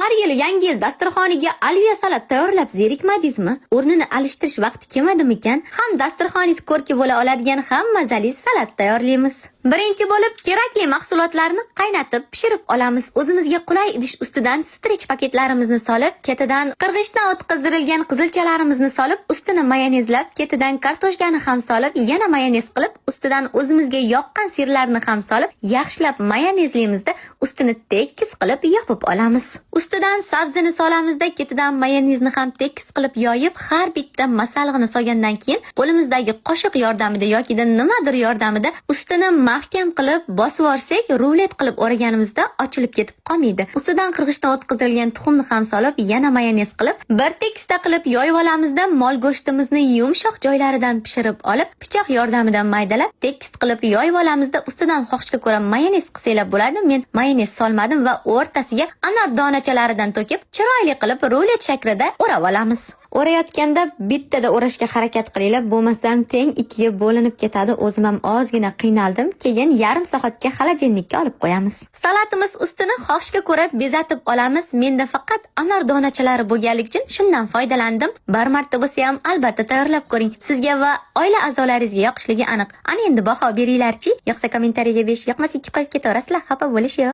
Har yili Yangi yil dasturxoniga olivye salat tayyorlab zerikmadingizmi? O'rnini alishtirish vaqti kelmadimikan? Ham dasturxoningiz ko'rki bo'la oladigan, ham mazali salat tayyorlaymiz. Birinchi bo'lib kerakli mahsulotlarni qaynatib, pishirib olamiz. O'zimizga qulay idish ustidan strech paketlarimizni solib, ketidan qirg'ichdan o'tkazdirilgan qizilchalarimizni solib, ustini mayonezlab, ketidan kartoshkani ham solib, yana mayonez qilib, ustidan o'zimizga yoqqan sirlarni ham solib, yaxshilab mayonezlimizda ustini tekis qilib yopib olamiz. Ustidan sabzini solamizda, ketidan mayonezni ham tekis qilib yoyib, har bitta masallig'ini solgandan keyin qo'limizdagi qoshiq yordamida yoki nimadir yordamida ustini mahkam qilib bosib yuborsak, rulet qilib o'raganimizda ochilib ketib qolmaydi. Ustidan qirg'ichdan o'tkazilgan tuxumni ham solib, yana mayonez qilib, bir tekisda qilib yoyib olamizda, mol go'shtimizni yumshoq joylaridan pishirib olib, pichoq yordamida maydalab, tekis qilib yoyib olamizda, ustidan xohishga ko'ra mayonez qilsanglar bo'ladi. Men mayonez solmadim va o'rtasiga anor donachalaridan to'kib, chiroyli qilib rulet shaklida o'rab olamiz. O'rayotganda bittada o'rashga harakat qilinglar, bo'lmasam teng ikkiga bo'linib ketadi. O'zim ham ozgina qiynaldim. Keyin yarim soatga холодильник ka olib qo'yamiz. Salatimiz ustini xohishga ko'ra bezatib olamiz. Menda faqat anor donachalari bo'lganligi uchun shundan foydalandim. Bir marta bo'lsa ham albatta tayyorlab ko'ring. Sizga va oila a'zolaringizga yoqishligi aniq. Ana endi baho beringlarchi. Yoqsa kommentariyaga 5, yoqmasa 2 qo'yib ketaverasizlar, xafa bo'lish yo'q.